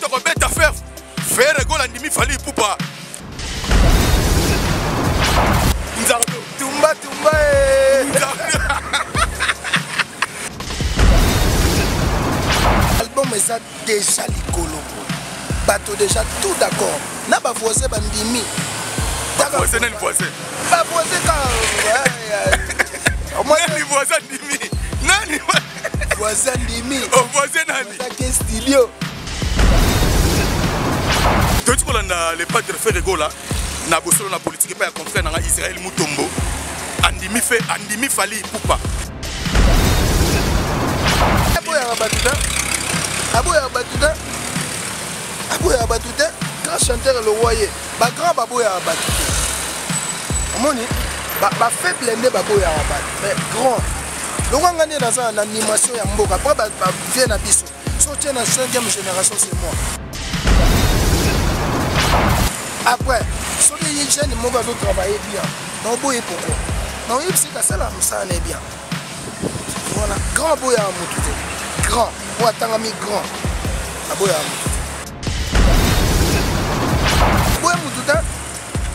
Tokobeta fer Ferre Gola ndimi Fally Ipupa. Nzardo. Tumba tumba eh. Album eza déjà likolo. Bato déjà tout d'accord. Na ba voisin bandimi. Voisin nani voisin? Ba voisin ka. Nani voisin ndimi? Nani? Voisin ndimi. Oh, voisin nani? Voisin ke studio. Toyoti kolanda le padre Ferre Gola na bosolo na politique epai ya confrère na nga Israël Mutombo andimi fe andimi Fally Ipupa. Aboyaka bato te, aboyaka bato te, aboyaka bato te. Grand chanteur le roi ye, ba grand baboyaka bato te. Omoni ba faible nde baboyaka bato, mais grand lokwa nga nde naza na animation ya mboka après ba vie na biso. So tie na 5e génération c'est moi. Après, soki ye jeune moko azo travailler bien, na oboye pourquoi? Na oyebisi kasala mosala na ye bien. Voilà, grand aboyaka motu te. Grand, oyo atangami grand, aboyaka motu te. Boya motu te.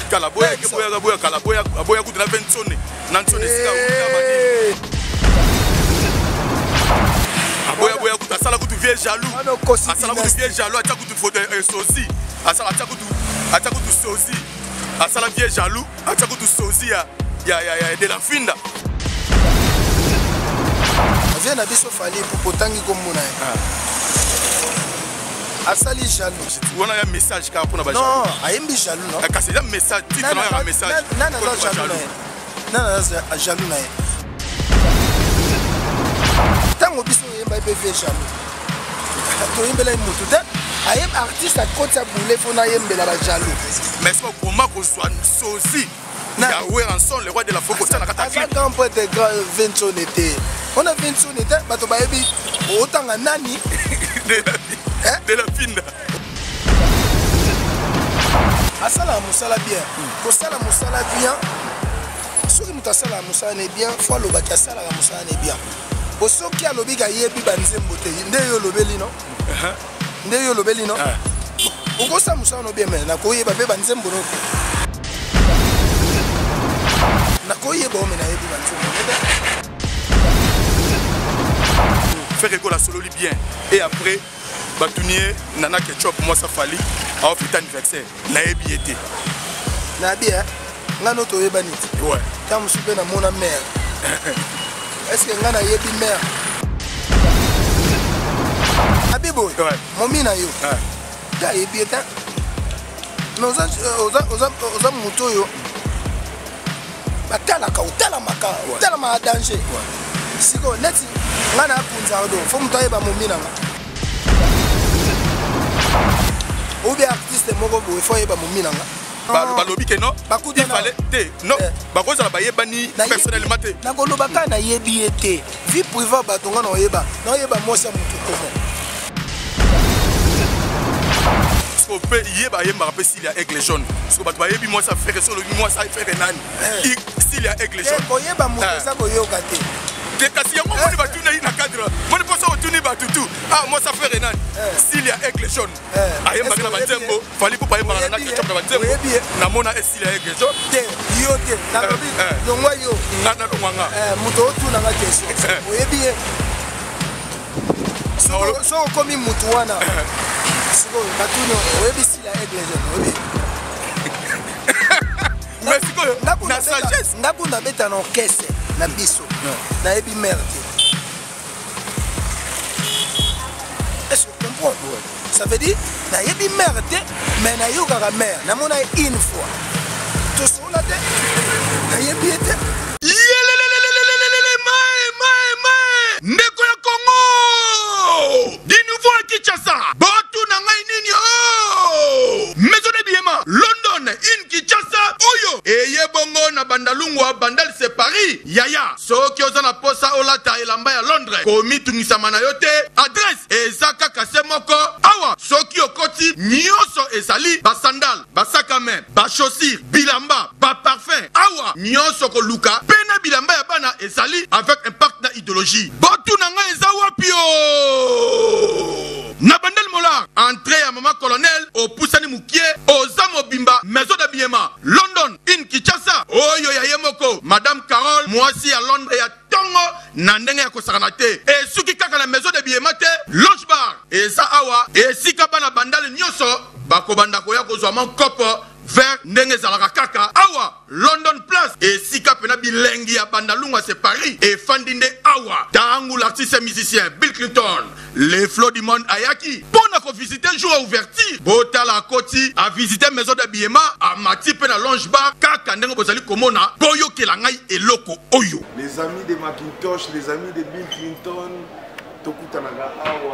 Kala boya ke boya boya kala boya boya kutu na vensone na nsone esika wuta banini. Aboya boya kutu asala kutu vieux jaloux. Asala kutu vieux jaloux atia kutu photo sosie. Asala atia kutu atia kutu sosie. Asala vieux jaloux atia kutu sosie ya ya ya ya de la finda. Vieux na biso Fally Ipupa otangi kombo na ye. Asali jaloux. Wana ya message kaka mpona ba Non, jaloux. ayembi jaloux non. Kasi eza message, titre na ya message. Nani aza jaloux na ye? Nani aza jaloux na ye? Tango biso oyemba ye mpe jaloux. Toyembela ye motu te. Ayemba artiste akoti ya boule mpo nayembela ba jaloux. Mais soki okoma kozwa sosie ya Werrason, le roi de la forêt, kotala na kati ya Aza clip. grand prêtre grand Vincent te. On a Vincent te, bato bayebi otanga nani? De la finda. Asala mosala bien. Kosala mosala bien. Soki moto asala mosala ne bien, faut alobaki asalaka mosala ne bien. Bo soki alobi ka yebi ba nzembo te, nde yo olobeli no? Nde yo olobeli no? Okosala mosala no bien, mais nakoyeba mpe ba nzembo no te. Nakoyeba o, mais nayebi ba nzembo no te. Ferre Gola sololi bien. Et après, batuni Nana Ketchup, moi ça Fally, a fait anniversaire. Nayebi ye te. Nayebi, hein? Nga no toyebani te. Tango mosusu mpe namona mère. Est-ce que nga nayebi mère? Abi boye, momi na yo. Nga ayebi ye te. Mais oza moto oyo batalaka, otalamaka, otalamaka danger. Sikoyo neti nga na akunzardo, faut moto ayeba momi na nga. Ou bien artiste moko boye, faut ayeba momi na nga. Balobi ke non, Bakuta il fallait te, non, bakozala bayebani personnellement te. Nakoloba kaka nayebi ye te. Vie privée bato nga naoyeba, naoyeba mwasi ya motu comment. Siko pe yeba ayembaka pe style ya aigle jaune. Siko bato bayebi mwasi ya Ferre, solo mwasi ya Ferre nani? Style ya aigle jaune. Koyeba moto eza koyoka te. Te kasi yango moni batuni ye na cadre. Moni poso otuni bato tu. Ah, mwasi ya Ferre nani? Style ya aigle jaune. Ayembaka na banzembo, Fally Ipupa ayembaka na ketchup na banzembo. Namona style ya aigle jaune. Te, yo te. Nalobi, longwa yo. Nga na longwa nga. Moto otuna nga question. Oyebi ye. So okomi mutu wana. Sikoyo batuni oyebi style ya aigle jaune, oyebi. Mais sikoyo, na sagesse. Nga kuna beta na orchestre na biso. Nayebi mère te. Est-ce que tu comprends? Ça veut dire, nayebi mère te, mais nayokaka mère. Namona ye une fois. Tosola te, nayebi ye te. Yelelelelelelelele, mae, mae, mae. Ndeko ya Congo! Du nouveau à Kinshasa. Batu na ngai nini? Oh! Maison de Biema, London, in Kinshasa, oyo. Eye bongo na Bandalungwa, Bandal c'est Paris. Yaya, soki oza na posa olata elamba ya Londres, komitungisama na yo te. Adresse eza kaka se moko. Awa, soki okoti, nyonso ezali ba sandales, ba sac à main, ba chaussures, bilamba, ba parfum. Awa, nyonso koluka pe na bilamba ya bana ezali avec impact na idéologie. Botu na ngai eza wapi yo? Na Bandal Molar, entrée ya mama colonel, opusani mukie, oza mobimba, maison d'habillement, London, in Kinshasa, oyo ya ye moko, Madame Carole, mwasi ya Londres ya tongo na ndenge ya kosakana te. Esuki kaka na maison d'habillement te, lounge bar eza awa, esika bana Bandal nyonso bakobanda koya kozwa mwa kopo vert ndenge ezalaka kaka awa London Place, esika pena bilengi ya Bandalungwa c'est Paris efandi nde awa. Tangu l'artiste musicien Bill Clinton le flot du monde ayaki mpo na kovisite jour ya ouverture, botala akoti a visite maison d'habillement, amati mpe na lounge bar kaka ndenge bozali komona. Boyokela ngai eloko oyo. Les amis de Macintosh, les amis de Bill Clinton, tokutanaka awa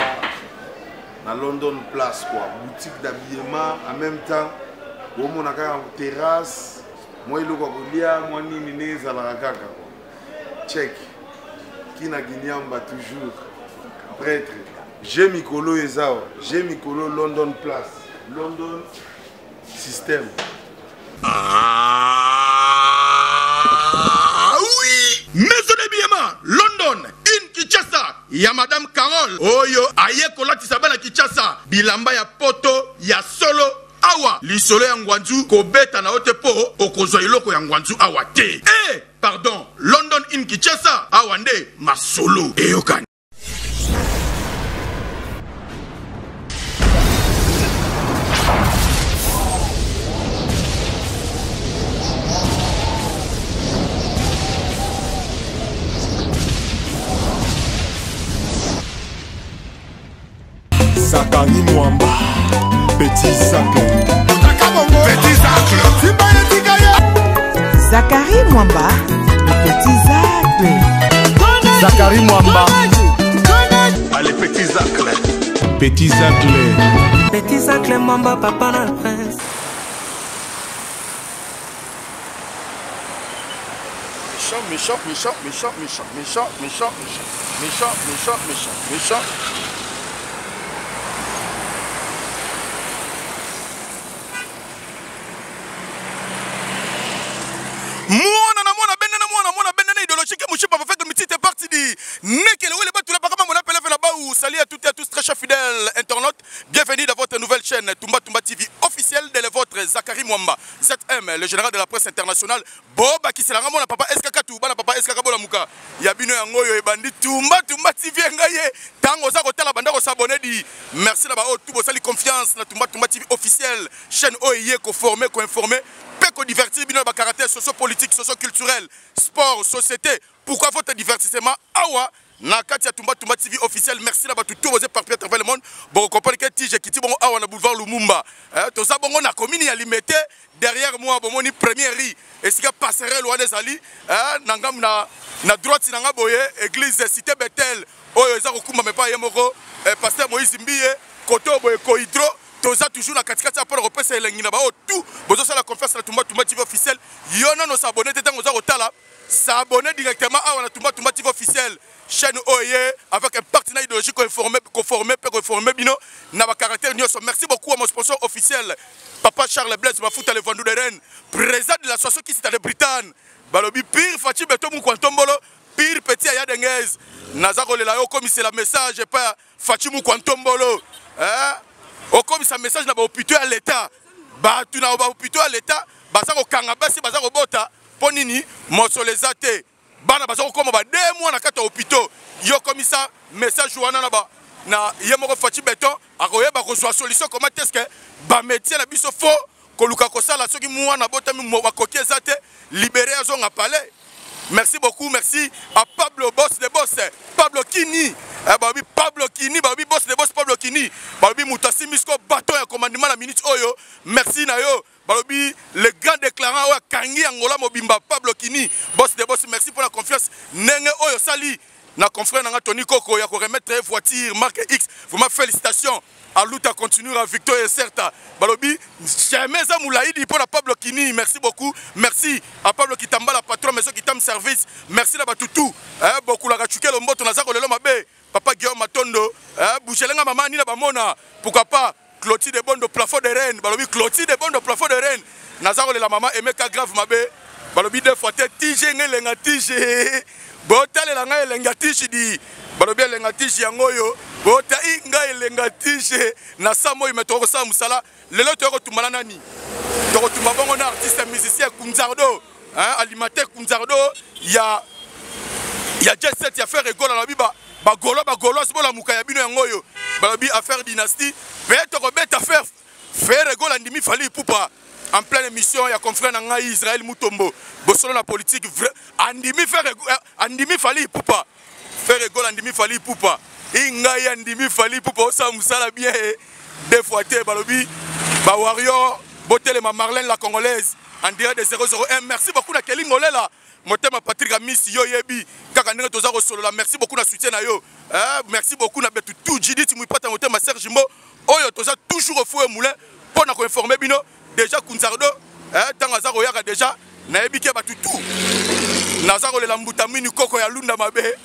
na London Place quoi, boutique d'habillement en même temps bomona kaka terrasse, mwa eloko ya kolia, mwa nini ndenge ezalaka kaka quoi. Check kina Ginyamba toujours prêtre. J'ai mikolo ezawa, j'ai mikolo London Place, London système. Ah oui, maison d'habillement London in Kinshasa ya Madame Carole oyo aye kolatisa bana Kinshasa bilamba ya poto ya solo. Awa lisolo ya ngwanzu kobeta na yo te po okozwa eloko ya ngwanzu awa te. Eh, pardon, London in Kinshasa awa nde masolo eyokani. Zakari Mwamba, Petit Zacle. Petit Zacle. Zakari Mwamba, le Petit Zacle. Zakari Mwamba. Allez, Petit Zacle. Petit Zacle. Petit Zacle Mwamba, papa na prince. Méchant, méchant, méchant, méchant, méchant, méchant, méchant, méchant, méchant, méchant, méchant. Mwana na mwana benda na mwana mwana benda na idéologique mushipa va faire mitite parti di nekele wele batula pakama mona pele fela baou. Salut à toutes et à tous très chers fidèles internautes, bienvenue dans votre nouvelle chaîne Tumba Tumba TV officielle de votre Zakari Mwamba ZM, le général de la presse internationale. Boba kiselanga mona papa SKK Touba na papa SKK Bola Muka ya bino yango yo ebandi Tumba Tumba TV ngaye tango za kotala banda ko s'abonner di merci na ba oyo tout bosali confiance na Tumba Tumba TV officielle, chaîne oyo ye ko former ko informer pe ko divertir bino ba caractère socio-politique, socio-culturel, sport, société. Pourquoi votre divertissement awa na kati ya Tumba Tumba TV officielle? Merci na batu tout boze partout à travers le monde. Bon comprendre que TG kiti bongo awa na boulevard Lumumba. Toza bongo na commune ya Limete derrière moi bomoni première rue esika passerelle wana ezali, na ngambu na droite na nga boye église Cité Bethel oyo eza kokumba mepa ye moko, pasteur Moïse Mbiye koto boye Kohydro. Toza toujours na katikati ya pona kopesa elengi na bao tout bozosala confiance na Tumba Tumba TV officielle. Yo nono s'abonner te tango oza kotala, s'abonner directement awa na Tumba Tumba TV officielle, chaîne oye avec un partenaire idéologique informé, conformé, pe conformé bino na ba caractère nyonso. Merci beaucoup à mon sponsor officiel papa Charles Blaise Mafuta le Vendou de Rennes, président de l'association qui de Bretagne. Balobi pire Fatshi Beto Mukwantombolo, pire petit aya dengez. Naza kolela yo comme c'est la message pas Fatshi Mukwantombolo, hein? Okomisa message na ba hôpitaux ya l'État. Batu na ba hôpitaux ya l'État baza kokanga basi baza kobota po nini mosolo eza te. Bana baza kokoma ba 2 mois na kati ya hôpitaux. Yo komisa message wana na ba na ye moko Fatshi Beton akoyeba kozwa solution comment est-ce que ba métier na biso faux koluka kosala soki mwana botami makoki eza te libéré azonga palais. Merci beaucoup, merci à Pablo boss de boss, Pablo Kini. Babi Pablo Kini, babi boss de boss Pablo Kini. Babi Mutasi Misko bateau ya commandement la minute oyo. Merci na yo. Babi le grand déclarant oyo kangi Angola Mobimba Pablo Kini, boss de boss, merci pour la confiance. Nenge oyo sali na confrère nanga Tony Koko ya ko remettre voiture marque X. Vraiment félicitations. À luta continue à Victor et Certa. Balobi, jamais ça moulaïdi pour la Pablo Kini. Merci beaucoup. Merci à Pablo Kitamba, la patronne, maison Kitam Service. Merci là-bas toutou. Hein, beaucoup la rachuke lombo, ton azako lelo mabe. Papa Guillaume Matondo. Hein, Bouchelenga maman ni la bamona. Pourquoi pas Clotilde Bondo plafond de Rennes. Balobi Clotilde Bondo plafond de Rennes. Nazako la maman Emeka grave mabe. Balobi deux fois te tije ngelenga tije. Botale la ngai elenga tije di. Balobi elenga tije yango yo. Botai ngai elenga tige na sa moi me tokosala mosala lelo toya kotumba na nani? Tokotumba bongo na artiste musicien Kunzardo, hein, alimentaire Kunzardo ya ya jet set ya Ferre Gola na biba ba golo ba golois bola muka ya bino yango oyo balobi affaire dynastie pe tokobeta faire Ferre Gola ndimi Fally Ipupa en pleine émission ya confrère na ngai Israël Mutombo bosolo na politique vrai andimi Ferre eh, andimi Fally Ipupa. Ferre Gola andimi Fally Ipupa. Ingai andimi Fally Ipupa osala musala bien eh. Deux fois te balobi ba warrior botelema Marlène la congolaise en direct de 001. Merci beaucoup na Kelly Ngolela motema Patrick Amisi yo yebi kaka ndenge toza kosolola. Merci beaucoup na soutien na yo. Eh, merci beaucoup na betu tout Judith Muipata motema Serge Mbo oyo toza toujours au four et moulin mpo na koinforme bino déjà Kunzardo eh, ntango aza koyaka déjà nayebi ke bato tout naza kolela mbuta mwini koko ya lunda mabe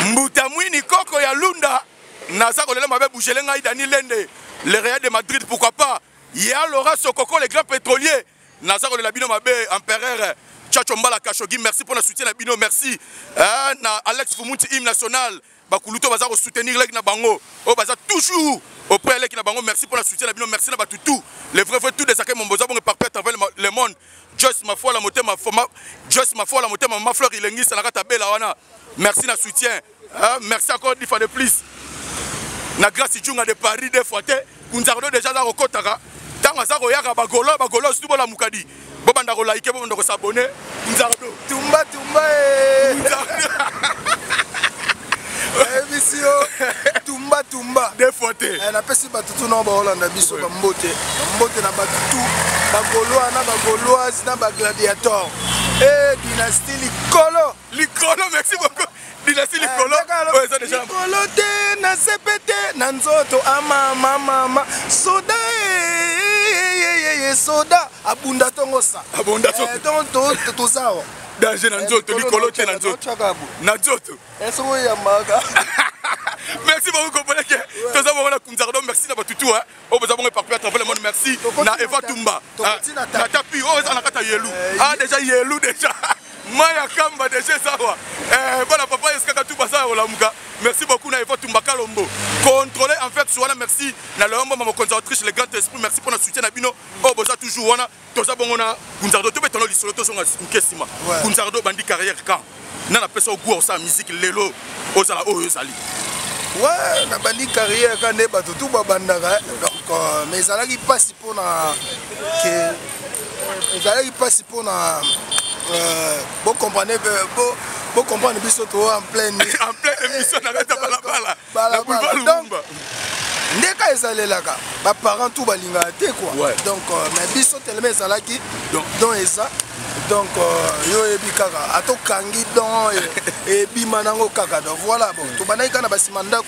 mbuta mwini koko ya lunda naza kolela mabe bougele ngai Dani Lende le Real de Madrid pourquoi pas ya Laura Sokoko le grand pétrolier naza kolela bino mabe empereur Chacho Mbala Kashogi merci pour la soutien na bino merci eh, na Alex Fumunti hymne national bakuluto baza ko soutenir leki na bango oyo baza toujours auprès ya leki na bango merci pour la soutien na bino merci na bato tout les vrais vrais tout des akay momboza bongo éparpillé à travers le monde Joyce Mafola motema Joyce Mafola motema mama Fleur Ilengisa na kata bela wana merci na soutien hein, merci encore dix fois de plus na Grâce Djunga de Paris deux fois te Kunzardo déjà aza kokotaka ntango aza koyaka bagolo bagolo surtout bolamukadi bobanda kolike bobanda kosabone Kunzardo tumba tumba eh. Nayebisi yo tumba tumba deux fois te eh, napesi bato tu nao baolanda biso bambote bambote na bato tu bagaulois na bagauloise na bagladiator e dynastie likolo likolo merci beaucoup dynastie likolo eh, oyo eza deja likolo te na sepe te na nzoto amamamama soda eh, soda abunda tongo sa abunda tongo toza awa danger na nzoto likolo te na nzoto na nzoto soki oyambaka merci beaucoup comprenez que toza bongo na Kunzardo merci na batutu hein oyo boza bongo éparpillé à travers le monde merci na Eva Tumba na tapi oyo eza na kati ya Yelu ah déjà Yelu déjà Maya Kamba déjà eza awa bana papa eskaka tu baza ya kolamuka merci beaucoup na Eva Tumba Kalombo contrôler en fait wana merci na Léon Mboma mokonzi ya Autriche le grand esprit merci pour na soutien na bino oyo boza toujours wana toza bongo na Kunzardo tobetana lisolo tozonga moke nsima Kunzardo bandi carrière quand na napesa yo goût osala musique lelo ozala oyo ozali ouais nabandi carrière ka nde bato tu babandaka donc euh, mais ezalaki mpasi mpona ke ezalaki mpasi mpona euh, bocomprendre bocomprendre biso to en pleine en pleine émission na kati ya balabala na boulevard Lumumba ndeka ezalelaka baparent tout balingaka te quoi ouais. donc euh, mais biso telema ezalaki don eza donc euh, yo oyebi kaka ata okangi don ebima nango kaka donc voilà bon tobandaki kaka na basima ndako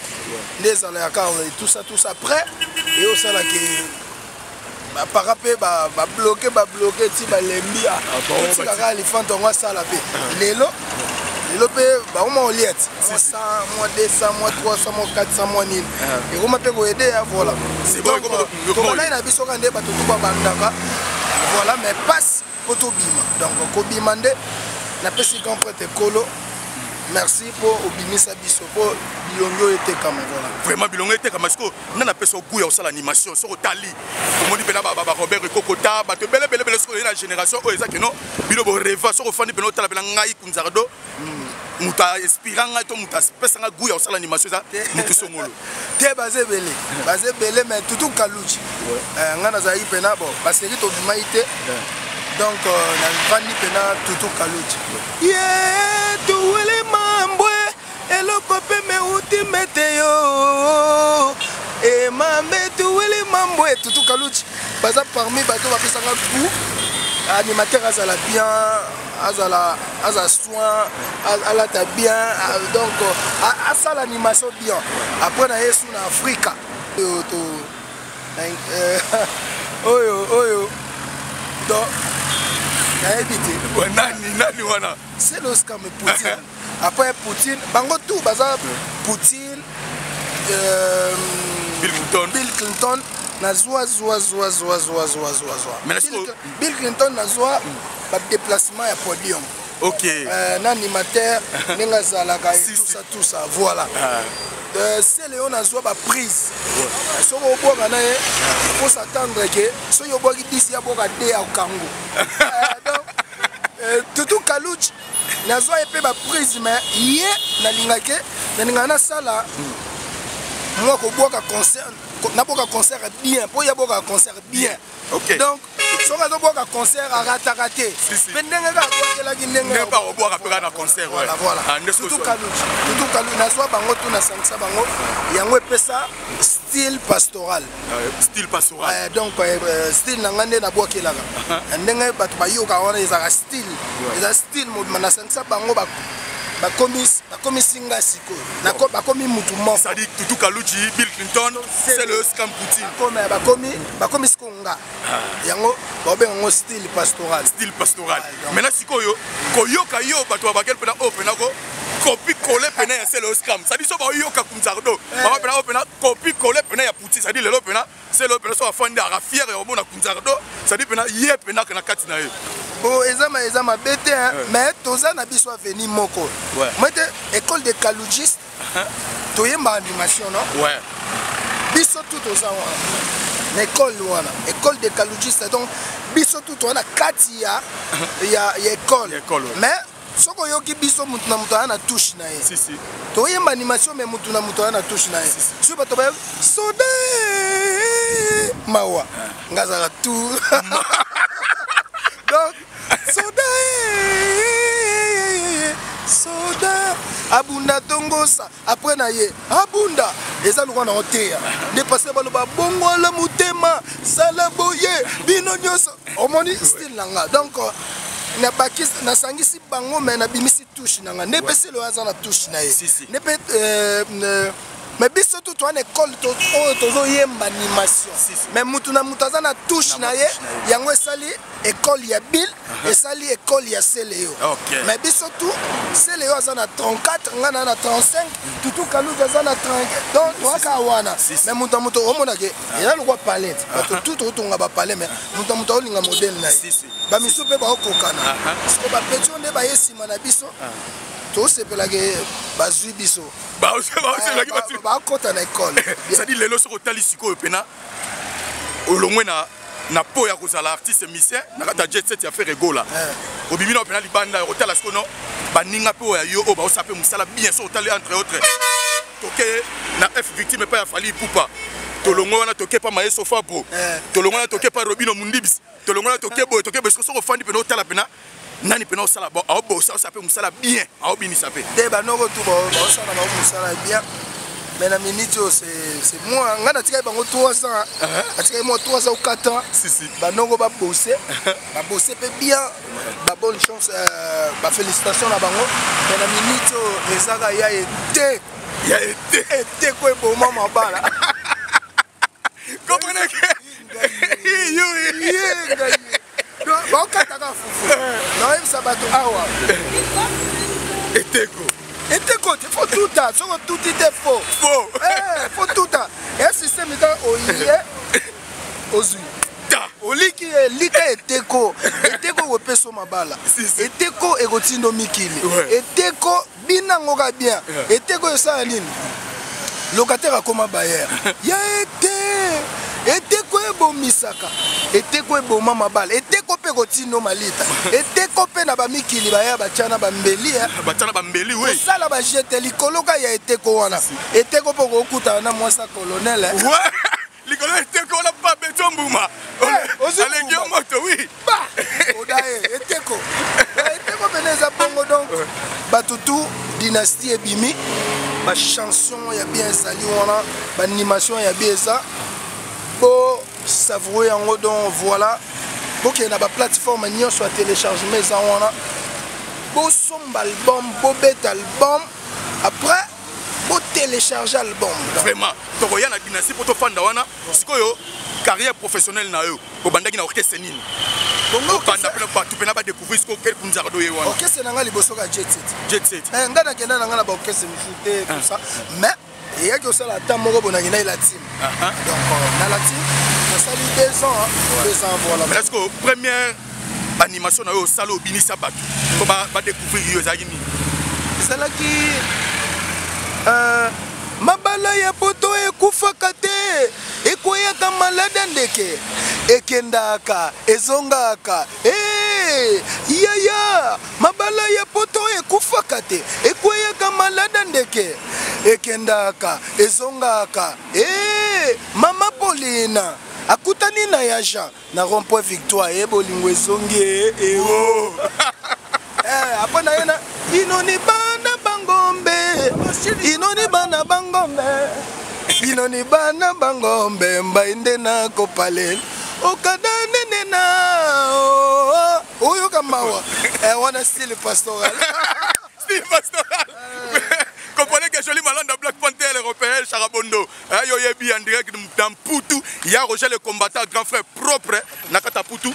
nde ezalaka kaka tout ça tout ça après eyosalaki bapara mpe babloke babloke ti balembi otika kaka lifante yango asala mpe lelo lelo mpe bakoma kolia ti mwa 100 mwa 200 mwa 300 mwa 400 mwa nini ekoma mpe koyede ya voilà tobandaki na biso kaka nde bato tu babandaka voilà mais passe mpo tobima donc kobima nde napesi grand prêtre ekolo merci mpo obimisa biso mpo bilongi oyo etekama voilà vraiment bilongi etekama sikoyo nani apesa goût ya kosala animation soki otali omoni mpena barobert ekokota bato ebele ebele ebele soki oye na génération oyo eza keno bino boreva soki ofandi mpena otala mpena ngai kunzardo moto ainspira ngai to moto apesa ngai goût ya kosala animation eza moto songolo te baza ebele baza ebele mais tutu kaluji eh, ngai nazalaki mpena bon baseri tobimaki te donc euh, navandi mpena tutu kaluji ye tuwele mambwe eloko mpe meuti mete yo emambe tuwele mambwe tutu kaluji baza parmi bato bapesanga goût animateur azala bien azala azala soin alata bien donc asala animation bien après na yesu na afrika oyo to euh, oyo oyo donc nayebi te nani nani wana c'est l'oscar me poutine après poutine bango tout baza poutine euh, bill clinton bill clinton nazwa zwa zwa zwa zwa zwa zwa zwa bill clinton nazwa badéplacement ya podium ok euh, na animateur ndenge azalaka et tout ça tout ça voilà ah. Sele oyo nazwa baprise, soki obwaka na ye, faut s'attendre ke soki obwaki 10, ye abwaka 2 ya kango. Donc Tutu Kaluch, nazwa ye mpe baprise, mais ye nalingake, nalingaka nasala mwa kobwaka concert, nabwaka concert bien, mpo ye abwakaka concert bien. Donc soki azobwaka concert, arataka te. Mpe ndenge kaka abwakelaki, ndenge Ndenge bakobwaka mpe kaka na concert. Voilà. Ah, nde Tutu Kaluch, Tutu Kaluch, nazwa bango tu, nasangisa bango, yango epesa style pastoral. Style pastoral. Donc style na ngai nde nabwakelaka, ndenge bato bayokaka wana, ezalaka style, eza style mobima. Nasangisa bango, bakomisi nga sikoyo bakomi mutu moko. C'est-à-dire Tutu Kaluchi, Bill Clinton, c'est le Scam Poutine. Bakomi sikoyo nga, yango baobenga yango style pastoral. Style pastoral. Maintenant sikoyo koyoka yo, bato babakeli mpena oyo mpena ko copie coller mpena ya Sele Scam, c'est-à-dire so baoyoka Kunzardo, baba mpena oyo mpena copie coller mpena ya Poutine. C'est-à-dire lelo mpena Sele oyo mpena so afandi, aka fier ya komona Kunzardo, c'est-à-dire mpena ye mpena na kati na ye. Bon, eza mabe te, hein, mais toza na biso avenue moko. Moi te, école de kalugiste, toyemba animation, non? Biso tu toza wana na école wana, école de kalugiste. Donc biso tu toza na kati ya école. Ya école, ouais. Mais soki oyoki biso, mutu na moto aza na touche na ye. Si si. Toyemba animation, mais mutu na moto aza na touche na ye. Soki bato bayoki soda mawa, nga azalaka tout. Donc soda, soda abunda tongosa, après na ye abunda, eza lokwa na oteya nde parce baloba bongola motema, sala boye, bino nyonso omoni style na nga. Donc nabakisi, nasangisi bango, mais nabimisi touche na nga nde mpe Sele oyo aza na touche na ye. Si, si. Nde mpe mais biso tu toza na école oyo tozoyemba animation. Si, si. Mais mutu na mutu aza na touche na ye. Touche na ye. Yango esali école ya Bill, esali école ya Sele yo. Mais biso tu, Sele yo aza na 34, nga na 35, Tutu Kalutu aza na 30, donc toaka wana. Si, si. Mais moto na moto omonake eza lokwa palette, bato tu tokotonga bapalais, mais moto na moto aolinga modèle na ye. Si, si. Bamisu mpe baokokana siko, bapeti oyo nde baye nsima na biso, tosepelake bazwi biso. Baoselaki bato. Bakota na école. C'est-à-dire lelo soki otali sikoyo mpena olongwe na po ya kozala artiste musicien na kati ya jet set ya Ferre Gola, obimi na mpena libanda ya kotala sikoyo no baninga mpe oyo ya yo oyo baosala mpe mosala bien. So otali, entre autres, toke na F Victime epai ya Fally Ipupa, tolongo wana toke pa Mayeso Fabro, tolongo wana toke pa Robino Mundibis, tolongo wana toke boye, toke boye. Soki ofandi mpena otala mpena nani mpena osala aobosa, osala mpe mosala bien, aobinisa mpe. Te, banoko tu baosala bango mosala bien, mais na minute oyo c'est moi. Ngai natikaki bango 3 ans, natikaki mwa 3 ans ou 4 ans. Si, si. Banoko babose, babose mpe bien, babonne chance, bafélicitation na bango. Mais na minute oyo ezaka ya ete. Ya ete. Eteko eboma mabala. Comprenez que Ye ngai baokataka fufu, naoyebisa bato awa. Eteko. Eteko te, faut tuta. Soki otuti te, fo Fo. Faut tuta. Ya système eza oye ozwi Ta. Oliki elika eteko, eteko ekopesa mabala. Si, si. Eteko ekotinda mikili. Eteko binango ka bien. Eteko esala nini? Locataire akoma bailleur ya ete. Eteko ebomisaka, eteko eboma mabala, eteko mpe ekotinda malita, eteko mpe na bamikili baya batya na bambeli, eh. Batya na bambeli, we. Kosala bajete likolo ka ya eteko wana. Eteko mpo kokutana na mwasi ya colonel, eh. Ouais. Likolo eteko wana pa beto mbuma. Ozwi Alengi yo mbuma. moto, oui. Ba oda ye eteko, eteko pene eza bongo. Donc bato tu, dynastie ebimi, bachanson ya bien ezali wana, baanimation ya bien eza, bo savoure yango. Donc voilà, bokende na baplateforme nyonso ya téléchargement, eza wana. Bosomba album, bobeta album, après botélécharge album. Donc, Vraiment, tokoya na dynastie mpo tofanda wana. Sikoyo carrière professionnelle na yo, obandaki na orchestre nini? Bongo obanda mpena bato mpena badécouvrir sikoyo quel Kunzardo ye wana? Orchestre na ngai liboso ka jet set. Jet set. Ngai nakenda na ngai na baorchestre mosusu te, tout ça, mais eyaki osala ata moko boye, nakenda la team. Donc na la team nasali 2 ans, hein, 2 ans, voilà. Mais est-ce que première animation na yo osala, obinisa bato mpo badécouvrir yo, ezalaki nini? Ezalaki mabala. Mabala ya poto ekufaka te, ekweyaka malade ya ndeke, ekendaka ezongaka. Hey, yaya, mabala ya poto ekufaka te, ekweyaka malade ya ndeke, ekendaka ezongaka. Hey, mama Paulina akutani na ya Jean na rond point Victoire, e bolingo ezongi e e o. Eh, apo na ye na inoni bana bangombe, inoni bana bangombe, inoni bana bangombe, mbai nde nakopalela okada nene na oh, oyoka mawa. Eh, wana style pastoral. Style pastoral. Comprenez que Jolie Malanda, Black Panther européen, Charabondo, hein, yo yebi en direct dans Poutou, il y a Roger le combattant, grand frère propre, nakata Poutou,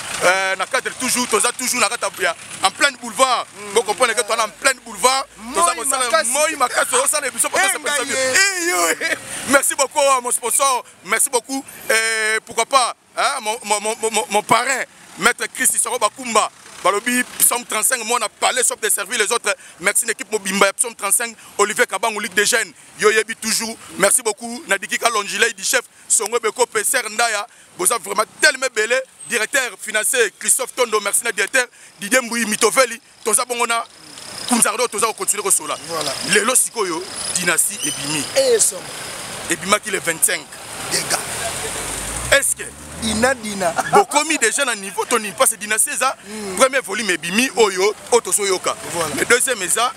nakata toujours, toza toujours nakata ya, en plein boulevard. Vous comprenez que toi en plein boulevard, toza Moi kosala makasi. moi makasi, osala émission pour Eh, ça, ça, ça, ngaye. Eh, yo, eh. Merci beaucoup à mon sponsor, merci beaucoup. Et pourquoi pas, hein, mon parrain, Maître Chris Sissoko Bakumba. Balobi, Psaume 35, moi on a parlé sauf de servir les autres. Merci l'équipe Mobimba, Psaume 35, Olivier Kabangu, Ligue des Jeunes, Yoyebi toujours. Merci beaucoup, Nadiki Kalonjile, du chef, Songo Beko, Pesser Ndaya. Vous avez vraiment tellement belé. Directeur financier Christophe Tondo, merci na directeur Didier Mbouy Mitoveli, Toza Bongona, Kunzardo, Toza continuer Kosola. Voilà. Lelo Sikoyo, dynastie Ebimi. Et somme. Ebimaki le 25. Dégâts. Est-ce que Dina Dina. Bokomi déjà na niveau ton pas c'est dynastie ça. Premier volume ebimi oyo otoso yoka. Voilà. Le deuxième eza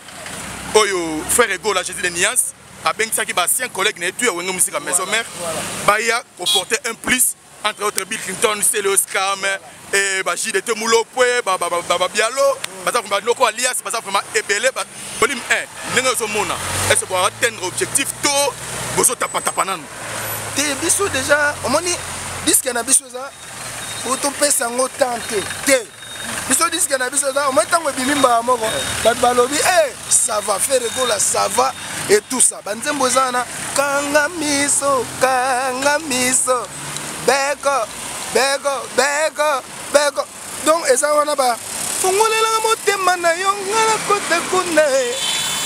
oyo frère Ego la Jésus de Nias a bengisaki ba ancien collègue na etu ya Wenge Musica Maison Mère. Voilà. Baya comporter un plus entre autres Bill Clinton, Célio Scam et ba JDT Mulopwe, ba ba ba ba, ba Bialo, baza vraiment loko alias, baza vraiment ebele ba volume 1 ndenge zo mona. Est-ce qu'on va atteindre objectif to bozo tapa tapa nanu? Te biso déjà omoni disque na biso eza po topesa yango temps te. Te. Biso disque na biso eza omoni ntango ebimi mbala moko, bato balobi, eh, ça va, Ferre Gola, ça va et tout ça. Ba nzembo eza wana, kanga miso, kanga miso, beko, beko, beko, beko. Donc eza wana ba fungolelanga motema na yo, nga nakota kuna, eh.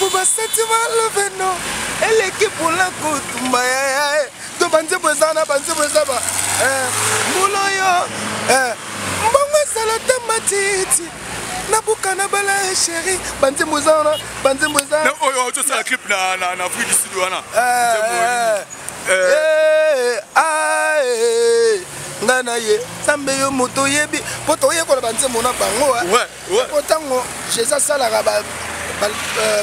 Po basati baloveno, eleki mpona kotumba ya, ya, eh. Donc banzembo eza wana, banzembo eza ba, eh, mbula oyo, eh, mbongo ezala te matiti, nabuka na bala ya chéri. Banzembo eza wana, banzembo eza Na oyo ozosala clip na Afrique du Sud wana. Eh, Nzembo eh, oyo. eh, ah, eh, nga na ye Nzambe yo moto oyebi po toyekola banzembo na bango, eh. Ouais, ouais. Po ntango Jésus asalaka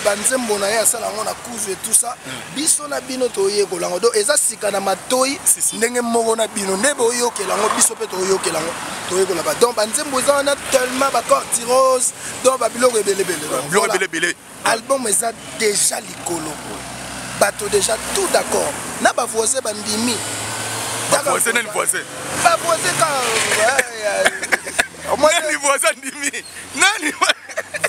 banzembo na ye, asala yango na kuzu et tout ça, biso na bino toyekola yango. Donc eza sika na matoi, Si, si. ndenge moko na bino nde boyokela yango, biso mpe toyokela yango, toyekola ba. Donc banzembo eza wana tellement ba corps rose, donc ba biloko ebelebele. Donc, Biloko voilà. ebelebele. Album eza déjà likolo, bato déjà tout d'accord na ba voisin bandimi. Ba voisin nani voisin? Ba voisin ka, ouais, ouais. Moi, Nani voisin ndimi? Nani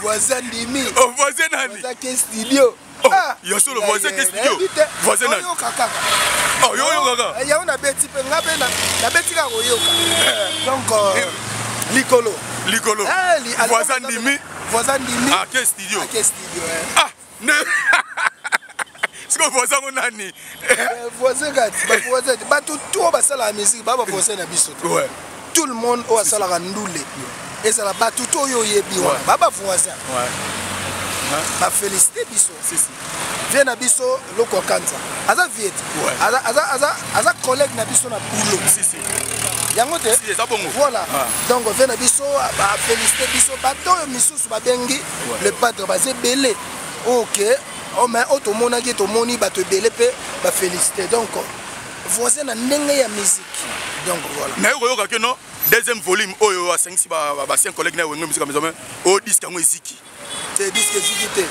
voisin ndimi? Oh, voisin nani? Voisin ke studio. Oh, Ah, yo solo voisin ke eh, studio. eh, eh, Voisin nani? Oyoka kaka. Oh, yo yo kaka. Eh, yango nabeti mpe, nga mpe nabeti kaka koyoka. Donc, likolo. Likolo. Eh, Voisin album ndimi. Voisin ndimi. Ah, ke studio. Ah, ke studio, eh. Ah, ne. Siko voisin ngo nani? Eh, voisin kati, ba voisin ti. Bato tout oyo basalaka musique, ba ba voisin na biso te. Ouais. Tout le monde oyo asalaka ndule. Ezala bato tout oyo oyebi wana, Ouais. ba ba voisin. Ouais. Ba félicité biso. Si, si. Vie na biso loko ya Kanza. Aza vie te. Ouais. Aza collègue na biso na boulot. Si, si. Yango te. Si, eza bongo. Voilà. Ah. Donc vie na biso ba félicité biso, bato oyo misusu babengi Ouais. le padre baza ebele. OK. Oh, mais oyo tomonaki, tomoni bato ebele mpe ba félicité. Donc voisin na ndenge ya musique. Donc voilà. Na yo koyoka ke non, deuxième volume oyo asangisi ba cinq collègues na Wenge Musica Maison Mère, oyo disque yango eziki. Te, disque eziki te.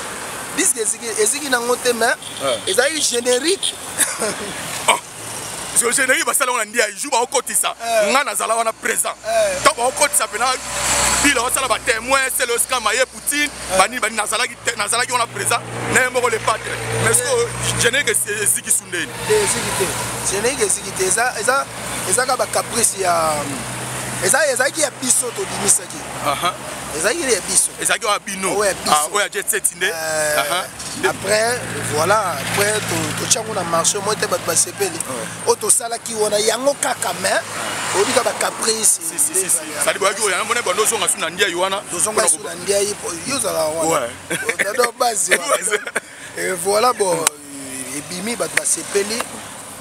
Disque eziki, eziki nango te, mais Ouais. ezalaki générique. Oh. Parce que générique basala wana ndia jour baokotisa. Eh. Nga nazala wana présent. Eh. Tant baokotisa pena bila osala ba témoin, c'est le scam aye Poutine, bani bani nazalaki te, nazalaki wana présent, na ye moko le padre. Mais est-ce que générique eziki sundeni? Te, eziki te. Générique eziki te. Eza, eza, eza kaka ba caprice ya, eza, ezalaki ya biso tobimisaki. Aha. Ezalaki ya biso. Ezalaki ya bino. Oyo ya biso. Ah, oyo ya Jet Set nde. Eh, Aha. Après, voilà, après totya yango na marché, moi te bato basepeli oyo tosalaki wana yango kaka, mais oyebi ka bacaprice. Sadi boyaki oyo yango bando ozonga su na ndiayi wana. Tozonga su na ndiayi, yo ozalaka wana do base. Et voilà, bon, ebimi, bato basepeli,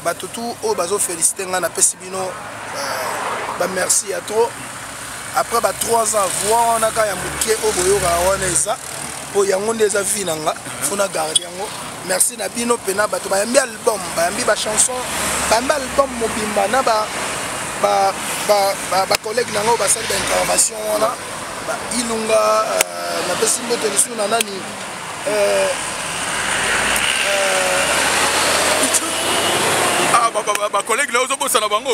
bato tu oyo bazofélicité ngai, napesi bino bamerci ya trop. Après ba 3 ans, voix wana kaka ya moke oyo boyokaka wana eza mpo yango nde eza vie na nga, faut na garde yango. Merci na bino mpena bato bayambi album, bayambi bachanson, bayambi album mobimba na bacollègue na ngai oyo basali baintervention wana, Ilunga. Napesi mbote lisusu na nani? Bacollègue na ozobosana bango.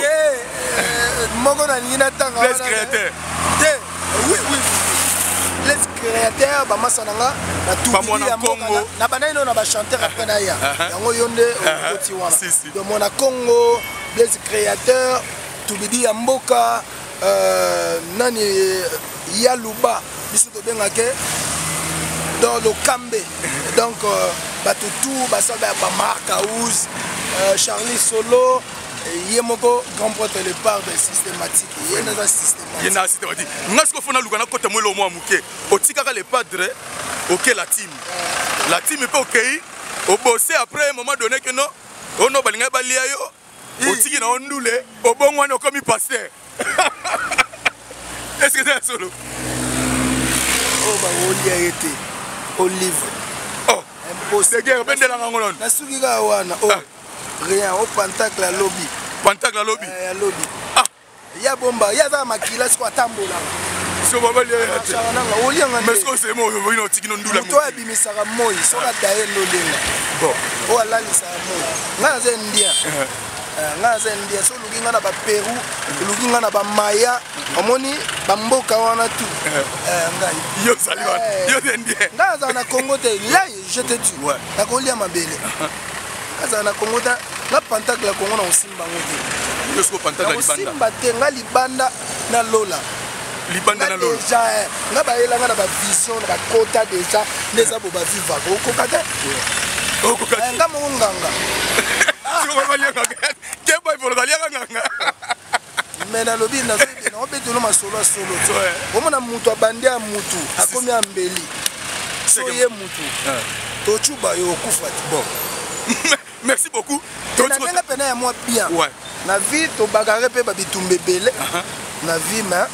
Moko nalingi natanga. Blaise Créateur. Te, oui, Blaise Créateur, bamasa na nga. Bamwana Congo. Na bandai no na bachanteur, après na ya yango yo nde okoti wana. Donc Mwana Congo, Blaise Créateur, Tubidi ya mboka, nani ya Luba, biso tobengake dans Lokambe. Donc bato tout basala ya bamark house, Charlie Solo ye moko, grand prêtre, le padre systématique, ye naza systématique. Ye na systématique. Nga sikoyo faut naluka nakota mwelo mwa moke. Otikaka le padre, oke la team, la team mpe okei obose. Après un moment donné ke no ono balingai balia yo, otiki na ondule, obongwani, okomi pasteur. Est ce que eza ya solo? Oyo bakolia ye te, olive. Oh, impossible, obendelanga yango nano. Nasuki kaka wana. Oh, rien o pentacle alobi. Pentacle alobi. Alobi ya bomba, ye aza na makila, siko atambolaka. So babalia ye te. Nanga olianga. Mais sikoyo semo oyo oyina otiki no ndula. Moto oyo abimisaka moi, soki adaye nde olenga. Bon. Oyo alalisaka moi, ngai naza indien, ngai naza indien. So oluki ngai na baperu, oluki ngai na bamaya, omoni bamboka wana tu ngai. Yo ozali wana, yo te indien. Ngai nazala na Congo te, lai je te tue, nakolia mabele. Azala na Congo te, nga pentacle ya Congo na kosimba yango te. Yo siko pentacle ya libanda. Nakosimba te, nga libanda na lola. Libanda na lola. Déjà nga bayelanga na bavision na bakota déjà, nde eza bo bavivaka, okoka te. Okoka. Nga moko nganga. Keba ipolo baliaka nganga. Me nalobi, naobetelo masolo ya solo. Omona mutu abandi ya mutu akomi ya mbeli, so ye mutu tocuba yo, okufa te. Bon, merci beaucoup. Na ndenge pena ya mwa bien na vie, tobakare mpe babitumba ebele na vie, mais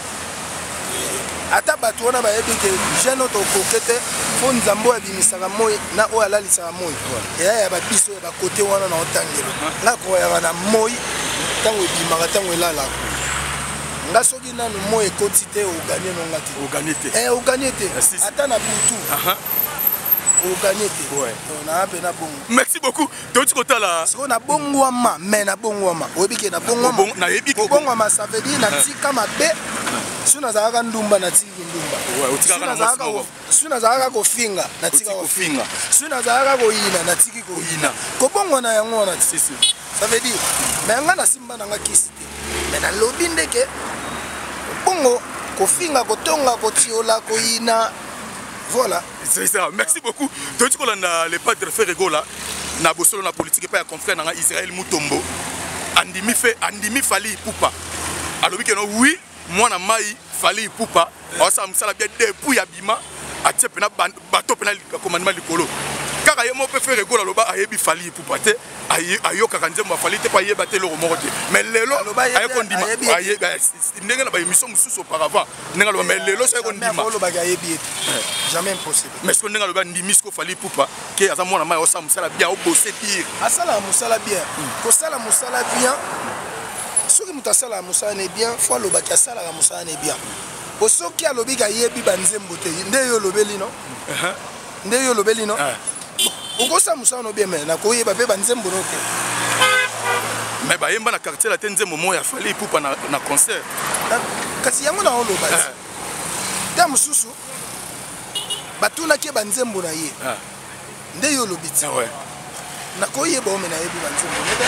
ata bato wana bayebi ke jeune oyo tokoke te, faut Nzambe oyo abimisaka moi na oyo alalisaka moi eya ya babiso ya bakote wana na otangelo. Nga koyaka na moi ntango ebimaka, ntango elalaka. Nga soki nanu moi ekoti te, oganye nonga te. Oganye te. Oganye te, ata na butu oganye te. Naa mpe na bongo. Merci beaucoup. Touti kotala. Sikoyo nabongwama, mais nabongwama, oyebi ke nabongwama. Nayebi. Kobongwama, ça veut dire natika mabe. So nazalaka ndumba, natiki ndumba. So nazalaka kofinga, natika kofinga. So nazalaka koyina, natiki koyina. Kobongwana yango wana, ça veut dire. Mais nga nasimba nanga kisi te, mais nalobi ndeke bongo kofinga, kotonga, kotiola, koyina, voilà. C'est ça, merci beaucoup. Touti kolanda le padre Ferre Gola na bosolo na politique epai ya confrère nanga Israël Mutombo. Andimi fe, andimi Fally Ipupa, alobi ke no oui, mwana mai Fally Ipupa aosala mosala bien depuis abima, atie mpena bato mpena commandement likolo. Kaka ye moko mpe Ferre Gola aloba ayebi Fally Ipupa te, ayokaka nzembo afali te mpo ayeba te eloko moko te. Mais lelo aye kondima ndenge na baémission mosusu auparavant ndenge aloba, mais lelo so aye kondima. Olobaki ayebi ye te, jamais, impossible. Mais siko ndenge alobi, andimi siko Fally Ipupa ke aza mwana mai, osala mosala bien, obose dire. Asalaka mosala bien. Kosala mosala bien, soki moto asalaka mosala ne bien, faut alobaki asalaka mosala ne bien. Po soki alobiki ayebi banzembo te, nde yo olobeli no, nde yo olobeli no, okosala mosala no bien, mais nakoyeba mpe banzembo no te. Mais bayemba na quartier la te nzembo moko ya Fally Ipupa na concert. Kasi yango na oloba te, te mosusu batunaki ye banzembo na ye, nde yo olobi ti nakoyeba ome nayebi banzembo ne te,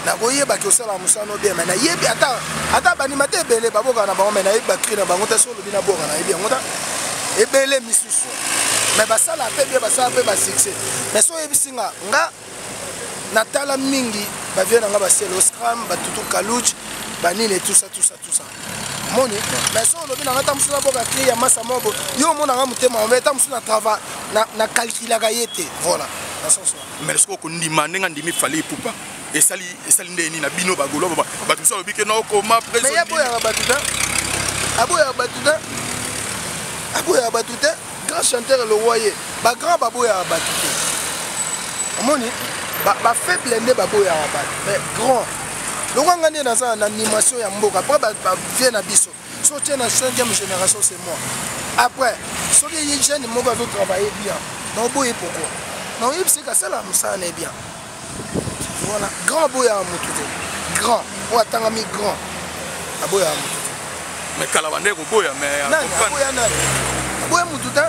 nakoyebaki osalaka mosala no bien, mais nayebi ata bandima te ebele babokaka na bango, mais nayebi bacri na bango te. So olobi naboka, nayebi yango te. Ebele misusu. Mais basala pe bien, basala pe ba succès. Mais so oyebisi nga, nga natala mingi ba vieux na nga ba Celeo Scram, ba Tutu Kaluch, ba nini et tout ça tout ça tout ça. Moni, mais so olobi na nga ta mosusu naboka cri ya masa mobo, yo omona nga motema mabe, ta mosusu na trava na na calculaka ye te. Voilà. Na sens wana. Mais soki okondima ndenge andimi Fally Ipupa, esali esali nde nini na bino ba Gaulois, bato mosusu alobi ke na okoma Mais ye aboyaka bato te. Aboyaka bato te. Aboyaka bato te. Grand chanteur le roi ye. Ba grand baboyaka bato te. Omoni ba, ba faible nde baboyaka bato. Mais grand lokola nga nde naza na animation ya mboka après ba, ba vie na biso so otie na 5e génération c'est moi après soki ye jeune moko azo travailler bien na oboye pourquoi na oyebisi kasala mosala na ye bien. Voilà, grand aboyaka motu te, grand oyo atangami grand aboyaka motu te. Mais kala bande koboya mais nani aboya nani aboya motu te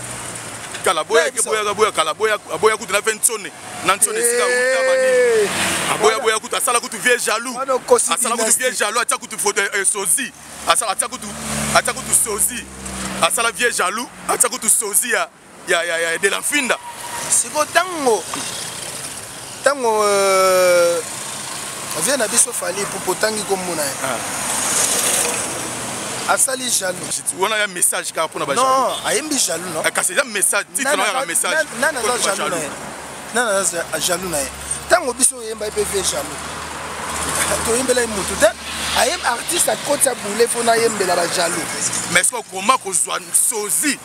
kala boya ke boya boya kala boya aboya kutu na fe nsone na nsone esika uta banini aboya boya kutu asala kutu vieux jaloux asala kutu vieux jaloux atia kutu photo sozi asala atia kutu atia kutu sozi asala vieux jaloux atia kutu sozi ya ya ya ya de la finda. Siko tango tango vieux na biso Fally Ipupa otangi kombo na ye. Asali jaloux. Wana ya message kaka pona ba jaloux. Non, ayembi jaloux non. Kasi eza message, titre na ya message. Nana aza jaloux na ye. Nana aza jaloux na ye. Tango biso oyemba ye pe vieux jaloux. Toyembela ye mutu te. Ayem artiste akoti ya boule fo nayembela ba jaloux. Mais est-ce que okoma kozwa sozi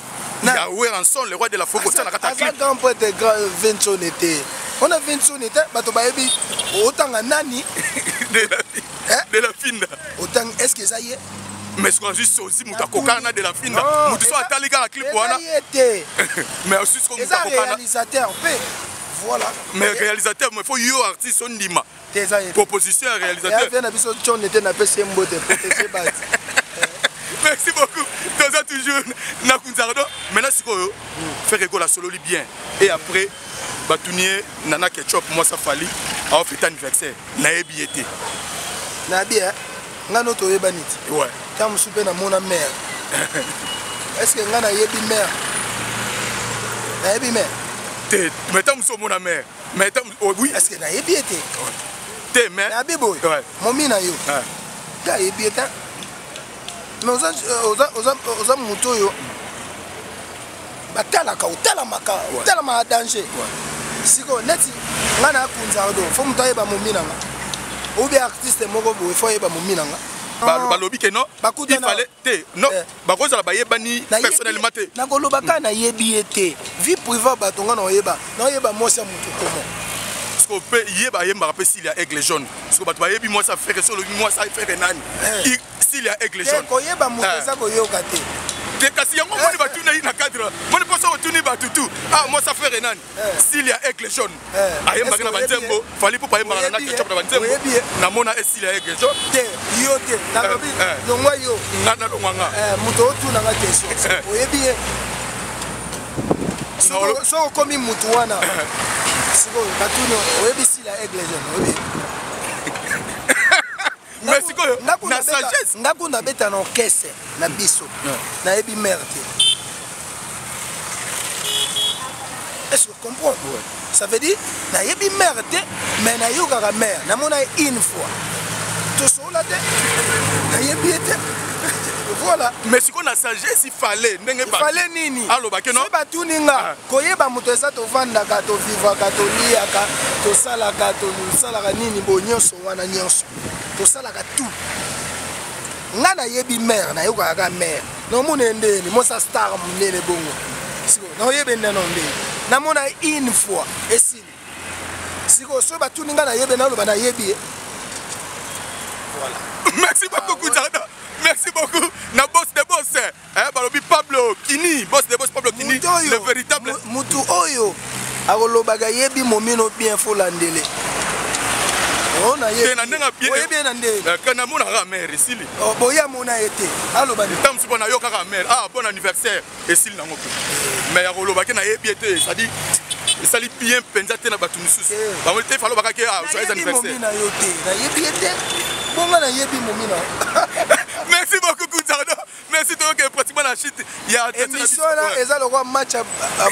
ya Werrason le roi de la forêt kotia na kati ya clip? Aza grand prêtre grand Vincent te. On a Vincent te, bato bayebi otanga nani? De la de la finda. Otanga est-ce que ça y est? Mais ce qu'on a juste sozi mutu akokana na de la finda. Mutu so atali kaka clip wana. Eza ye te. Mais aussi ce qu'on Eza mutu akokana. réalisateur pe. Voilà. Mais réalisateur, mais faut yo artiste ondima. Te eza ye te. Proposition ya réalisateur. Ya viens na biso John te na pesi mbote protéger base. Merci beaucoup. Toza toujours na Kunzardo. Maintenant sikoyo faire école sololi bien et après batunie Nana Ketchup moi ça Fally a fait anniversaire. Nayebi été. Nayebi hein. Nga no toyebani ti. Ouais. Tango mosusu pe namona mère. Est-ce que nga nayebi mère? Nayebi mère. Te, mais tango mosusu omona mère. Mais tango, oh, oui. Est-ce que nayebi ye te? Te, mais nayebi boye. Ouais. Momi na yo. Ouais. Te ayebi ye te. Mais oza moto oyo batalaka, otalamaka, Ouais. otalamaka danger. Ouais. Sikoyo neti nga na Kunzardo, faut moto ayeba momi na nga. Ou bien artiste moko boye, faut ayeba momi na nga. Balobi ke non, Bakuta il fallait na te, non, Eh. bakozala bayebani Nayebi personnellement te. Nakoloba kaka nayebi ye te. Vie privée bato nga naoyeba, naoyeba mwasi ya moto comment. Parce que pe yeba ayembaka pe style ya aigle jaune. Parce que bato bayebi mwasi ya Ferre, soki olobi mwasi ya Ferre nani? Eh. Style ya aigle Te, jaune. koyeba moto Eh. eza koyoka te. Te, kasi yango moni batuni ye na cadre. Moni mposa otuni bato tu. Ah, mwasi ya Ferre nani? Eh. Style ya aigle jaune. Eh. Ayembaki na Est-ce que oyebi banzembo, ye? Fally Ipupa ayembaka na Oyebi ye? Ketchup na banzembo. Oyebi ye? Namona e style ya aigle jaune. Te, yo te. Nalobi, Eh, eh. longwa yo. Nga nalongwa nga. Eh, moto otuna nga question. Eh. Oyebi ye? Nalo- Soko okomi motu wana. Sikoyo, batuni, oyebi style ya aigle jaune, oyebi? Mais sikoyo, Ndako na nabeta- sagesse. ndako nabeta na orchestre na biso. Ouais. Nayebi mère te. Est-ce que tu comprends? Ouais. Ça veut dire, nayebi mère te, mais nayokaka mère. Namona ye une fois. Tosola te. Nayebi ye te. Voilà. Mais sikoyo na sagesse, il fallait ndenge Il fallait nini? Alobaki, non? Soki batuni nga, Ah. koyeba moto eza tovandaka, tovivaka, toliaka, tosalaka, tosalaka nini bo nyonso wana nyonso. Tosalaka tout. Nga nayebi mère, nayokaka kaka mère. Namona ye ndeni, mosa star monene bongo. Sikoyo, naoyebe nde na ndeni. Namona ye une fois, esili. Sikoyo, soki batuni nga nayebi, naloba nayebi ye. Voilà. Merci beaucoup, Kunzardo. Merci beaucoup. Na boss de boss. Eh, balobi Pablo Kini, boss de boss Pablo Kini, Mutu oyo, le véritable. mutu oyo akolobaka yebi momino bien fo landele. Oh, na yebi. Te, na ndenge bien. Oyebi ye na ndenge. Eh, kana mona kaka mère, esili. Oh, boya mona ye te. Aloba nini? Ntango mosusu mpo na yo kaka mère. Ah, bon anniversaire. Esili nango pe. Mais ya koloba ke nayebi ye te, c'est-à-dire, esali bien mpenza te na bato mosusu. Eh. Bango te, falo bakake, ah, joyeux Nayebi anniversaire. momi na yo te. Nayebi ye te. Bonga nayebi momi na yo. Merci beaucoup, Kunzardo. Merci, donc, pratiquement na chute ya émission wana eza lokwa match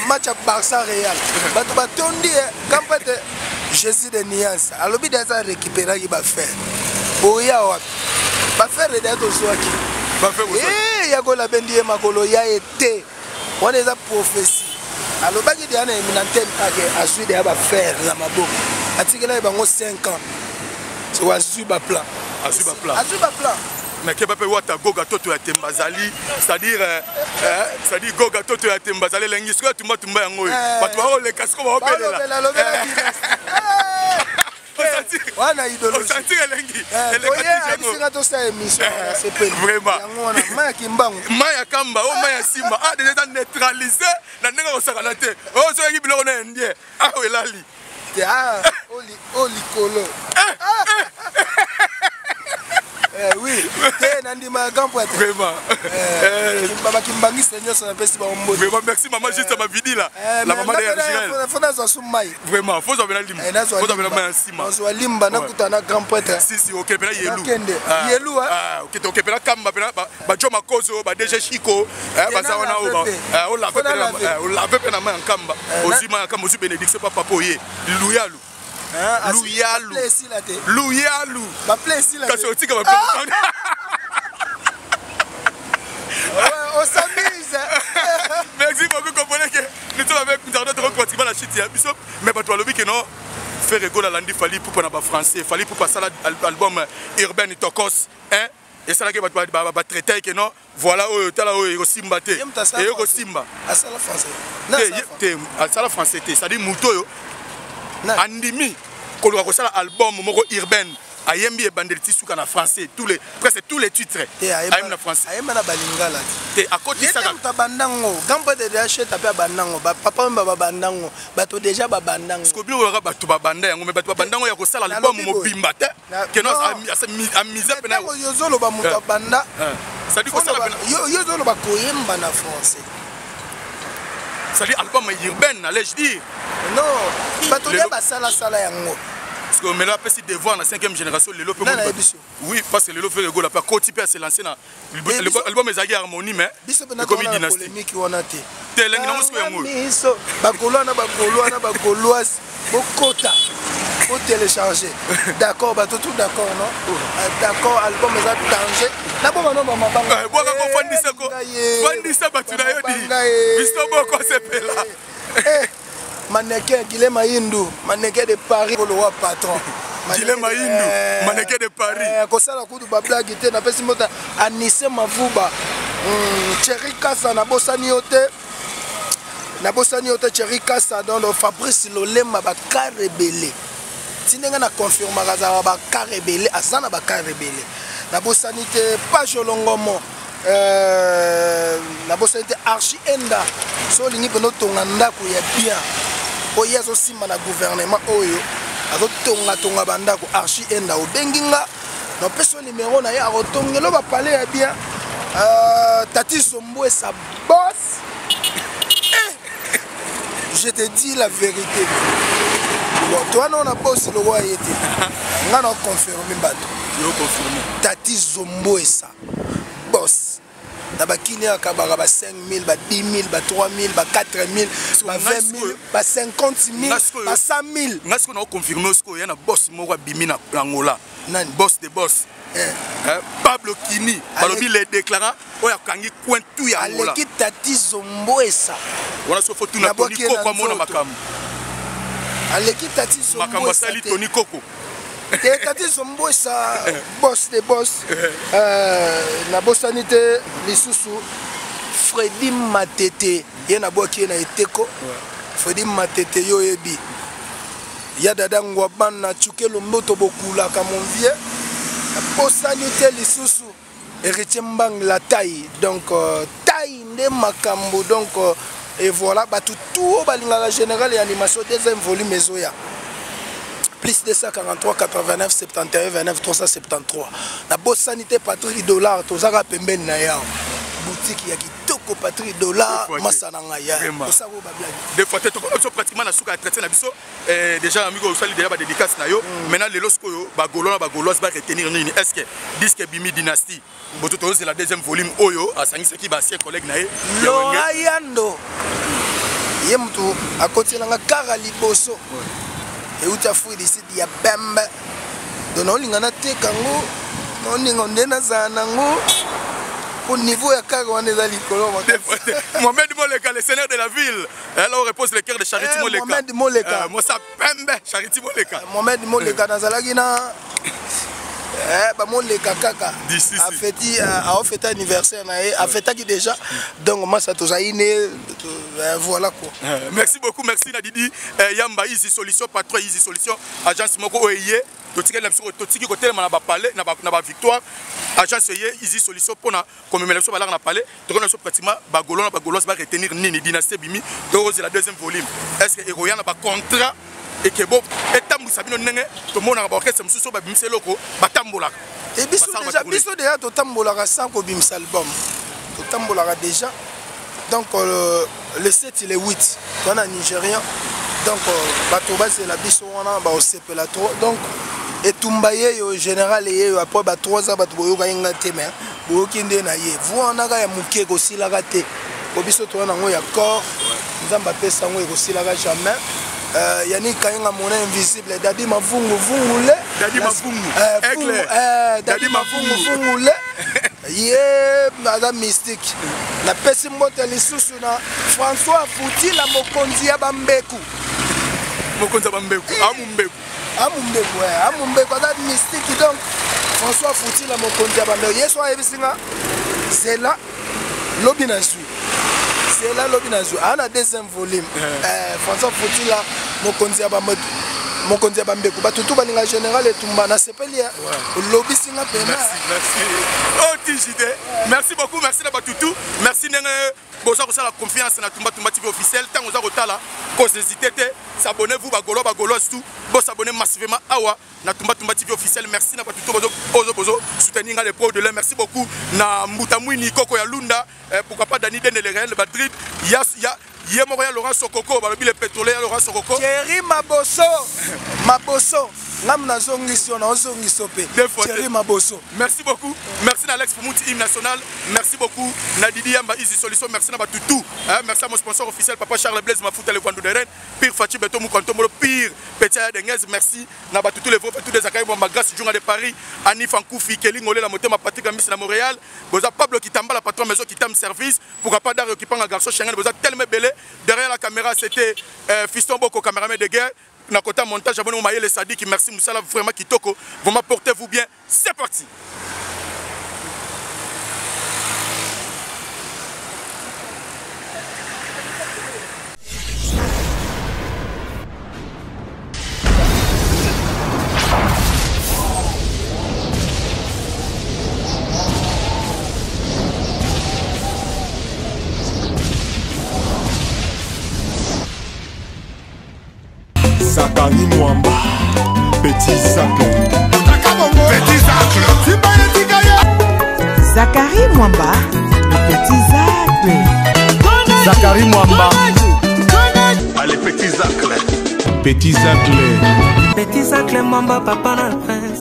match ya Barça Real. Bato batondi eh, kampete Jésus de nuance alobi deja aza récupéraki bafere boya wapi bafere deja tozwaki eh, ya kola bendi ye makolo ya ye te wana eza prophétie alobaki deja na eminantene ake azwi deja bafere na maboko atikelaki bango 5 ans soki azwi baplan azwi baplan azwi baplan mais keba mpe wata goga toto ya temba azali c'est-à-dire euh, euh, c'est-à-dire goga toto ya temba azali elengi sikoyo tumbatumba yango oyo eh. bato bakoleka sikoyo baobelela wana idéologie elengi elekabisinga tosala émission nasepeli vraiment yango wana mai ya kimbangu mai ya kamba o mai ya simba ah deja eza neutralise na ndenge akosakana te oyo soki biloko na indien awa elali te ah o likolo eh, eh. Eh, oui te nandima grand prêtre vraiment eh, bakimbangiste nyonso napesi bango mbote vraiment merci maman juste mavidi la la maman de Israël fo nazwa su mai vraiment fo zwa bena limba fo zwa bena mai ya nsima nazwa limba nakuta na grand prêtre si si okende pena yelu nakende ah, yelu ah okende okende pena kamba pena ba jo makozo ba DG Chico baza wana olave mpe na mai ya nkamba ozwi mai ya nkamba ozwi bénédiction pa papa oye luyalu luyalu luyalu kasi otika baple on s'amuse. Merci beaucoup, comprenez que nous sommes avec nous avons pratiquement la chute ya biso, mais bato balobi que non Ferre Gola landi Fally Ipupa na ba français, Fally Ipupa sala album urbain tokos, hein esalaki bato batraite ke non voilà oyo tala oyo ekosimba te eye kosimba te asala français te c'est-à-dire moto oyo andimi koluka kosala album moko urbaine ayembi ebandeli ti suka na français tous les presque tous les titres ayembi na français ayemba na balingala te akotisaka moto abandango grand prêtre de acheta mpe abandango bapapa mba babandango bato déjà babandango siko bino olaka bato babanda yango me bato babandango ya kosala album mobimba te keno amise pena yo ozoloba moto eh. abanda eh. yo ozoloba koyemba na français c'est-à-dire album urbaine allais-je dire non bato nde basalasala yango parce que melo apesi devoir na 5e génération lelo mpe oui parce que lelo Ferre Gola mpe akoti mpe ase lancé na album ezalaki harmonie mais ekomi dynastie wana te te elengi nango sikoyo yango biso bagaulois na bagaulois na bagauloise bokota botélécharge d'accord bato tout d'accord non ah, d'accord album eza danger naboma no bamabanga eh, bwaka kofandisa ko fandisa bato na yo di biso boko sepela eh, mannequin Guilhem Mayindu mannequin de Paris kolowa patron Guilhem Mayindu eh, mannequin de Paris kosala kutu bablage te napesi mota Anise Mavuba Thierry Kasa nabosani yo te nabosani yo te Thierry Kasa donc Fabrice Lolema bakar ebele ti ndenge na confirmaka azalaka bakar ebele aza na bakar ebele nabosani te page olongomo euh, nabosani te archi enda so olingi mpenza otonga ndako ya bien mpo ye azosimba na gouvernement oyo azotongatonga bandako archi enda obengi nga napesi yo nimero na ye akotongelo bapale ya bien euh, tati zombo esa boss eh, je te dis la vérité bon toi non na boss lokola ye te nga na confirme bato tati zombo esa boss na bakini akabaka ba 5000 ba 10000 ba 3000 ba 4000 ba 20000 ba 50000 ba 100000 nga sikoyo nakoconfirme sikoyo ya na boss moko abimi na angola nani boss de boss eh. Eh, pablo kini balobi le déclara oyo akangi coin tout ya angola aleki tati zomboesa wana soki fotuna toni koko amona makambo aleki tati zomboesa makambo asali toni koko te tati zomboesa boss de boss euh, nabosani te lisusu fredi matete ye nabwaki ye na eteko fredi matete yo oyebi ya dada ngwabana tshuke lomboto bokulaka mon vieux nabosani te lisusu héritier mbang la taille donc euh, taille nde makambo donc euh, et voilà bato tout oyo balingaka général ya animation deuxième volume ezoya plus 243 89 71 29 373 nabosani te patrick dollar tozaka pembeni na ye awa boutique ya kitoko Ndeko Patrick Dollar, masa na ngai. Osako ba blague. Des fois te tokona biso pratiquement na suka ya traité na biso déjà amigo osali déjà ba dédicace na yo. Maintenant lelo sikoyo ba Gaulois na ba Gauloises ba retenir nini? Est-ce que disque bimi dynastie boto tozela deuxième volume oyo asangisaki ba ancien collègue na ye? Laura Yando ye mutu akotielanga kaka liboso euti Afrique du Sud ya pembe, donc naolinga nateka yango, naolinga nde nazala nango po niveau ya kaka wana eza likolo makasi. Mohamed Moleka, le seigneur de la ville, là où repose le cœur de Charity Moleka. Mohamed Moleka. Mosa Pembe, Charity Moleka. Mohamed Moleka, nazalaki na ba Moleka kaka. Afeti, a fêté anniversaire na ye, afetaki déjà. Donc moi ça tozali né, voilà quoi. Merci beaucoup, merci na Didi Yamba Easy Solution, patron Easy Solution, agence moko oye. Totiki na biso, totiki kotelema na ba palais, na ba victoire. Agence ye Easy Solution pona komemela biso balaka na palais. Tokona biso pratiquement ba Gaulois na ba Gauloises ba retenir nini dynastie bimi. Toko la deuxième volume. Est-ce que ekoya na ba contrat et que bo etambwisa bino ndenge tomonaka ba orchestre mosusu oyo babimisa eloko batambolaka? Et biso Basala déjà, ba biso déjà totambolaka sans kobimisa album. Totambolaka déjà. Donc le 7 le 8 toza na Nigérian. Donc bato bazela biso wana ba osepela trop. Donc etumba yeyo général yeyo après ba 3 ans bato boyoka ye nga te, mais boyoki nde na ye. Voix wana kaka ya moke ekosilaka te. Po biso toza nango ya corps, Nzambe apesa yango ekosilaka jamais. Yannick Kayenga mon invisible, Dadi Mavungu Vungule. Dadi Mavungu. Aigle. Dadi Dadi Mavungu Mavungu. Vungule. Ye aza mystique. Napesi mbote lisusu na François Futila, mokonzi ya Bambeku. Mokonzi ya Bambeku, amu Mbeku. Amu Mbeku, amu Mbeku aza mystique. Donc François Futila mokonzi ya Bambeku. Yesu ayebisi nga zela lobi na zwi. Zela lobi na zwi. Ana deuxième volume. François Futila mokonzi ya Bambeku. Mokonzi ya Bambeku. Bato tu balinga général etumba na sepeli ya. Olobisi nga pena. Merci, merci. Oh, TJD. Merci beaucoup, merci na batutu. Merci ndenge boza kosala confiance na Tumba Tumba TV officiel. Tango oza kotala, ko hésiter te. S'abonnez-vous ba Gaulois, ba Gaulois tout. Bo s'abonner massivement awa na Tumba Tumba TV officiel. Merci na batutu bozo, bozo, bozo soutenir nga les pros de l'air. Merci beaucoup na Mbuta Mwini Koko ya Lunda. Pourquoi pas Dani Dende le Real Madrid. Ya, ya, ye moko ya Laurent Sokoko, balobi le pétrolier ya Laurent Sokoko. Thierry Maboso, Maboso. Ngam na zongiso, na ozongiso pe. Deux fois Thierry deux. Maboso. Merci beaucoup. Merci na Alex Fumuti, hymne national. Merci beaucoup na Didi Yamba Easy Solution. Merci na Batutu. Hein, merci à mon sponsor officiel Papa Charles Blaise Mafuta le Kwandou de Rennes. Pire Fachi Beto Mukanto Molo Pire Petia Denguez. Merci na Batutu les vôtres tous les Akaï Mwamba Grâce Djunga de Paris. Annie Fankoufi Kelly Ngolé la Motema Patrick Amis na Montréal. Boza Pablo Kitamba la patron maison Kitam Service. Pourquoi pas Dario Kipanga garçon Schengen. Boza tellement belé. Derrière la caméra c'était Fiston Boko caméraman de guerre. Na kota montage abonné Mayele Sadiki, merci Moussala vraiment kitoko. Vraiment portez-vous bien. C'est parti. Zakari Mwamba, Petit Zacle. Petit Zacle. Zakari Mwamba, le Petit Zacle. Zakari Mwamba. Allez, Petit Zacle. Petit Zacle. Petit Zacle Mwamba, papa na prince.